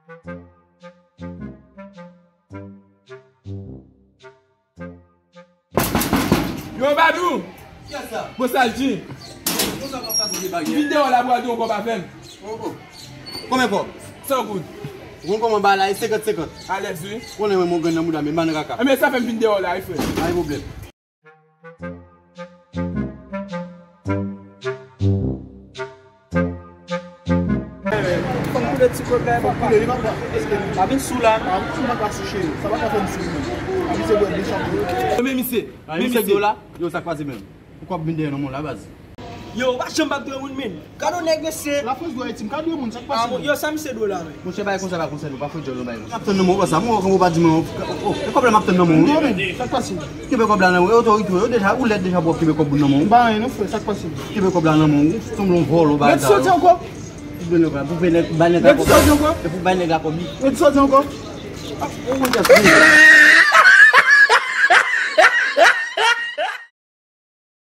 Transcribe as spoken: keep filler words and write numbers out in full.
Yo, Badou! Kiyès sa? Bon, sa l di? Konsa w ap pase de baryè. Vin deyò la pou al di yon kòb avè m. Oh, oh. Konbyen kòb? San goud. Ou konn kòman bagay la ye, senkant senkant. Alèz, wi. Konnen mwen, mwen grenn nan mouda, men bann raka. Enben, sa fè m vin deyò la, wi, frè. Pa gen pwoblèm. Fò m koule ti kòb la, fò m koule, li pa pran. Pa vin sou la. Ah, ou pa ka sou cheri. Sa pa ka fè m sou li. Abize bwè de chapo. Men misye, men misye. Yo, sa k pase menm? Ou kòb vin dèyè nan men w la, baz. Yo, ou pa janm pa dwe moun, men. Gade yon nèg, mesye. Lafrans dwe Ayiti, m ka dwe moun, sa k pase? Yo, sa misye dwe la, men. Monchè, bagay konsa pa konsène ou, pa fè djòl nan bagay la. M ap tann nan men w, konsa, mwen, ou pa di mwen, oh, oh, e kòb la m ap tann nan men w, wi. Non, men, sa k pase? Kenbe kòb la nan men w, e otorite w yo deja, ou lèd deja pou w ap kenbe kòb moun nan men w. M pa anyen non, frè, sa k pase? Kenbe kòb la nan men w, ou sanble yon vòlò, bagay sa yo. Mèt soti ankò? Pou bay nèg la kòb. Mèt soti ankò? E pou bay nèg la kòb li. Mèt soti ankò? Ah, ou konn sa.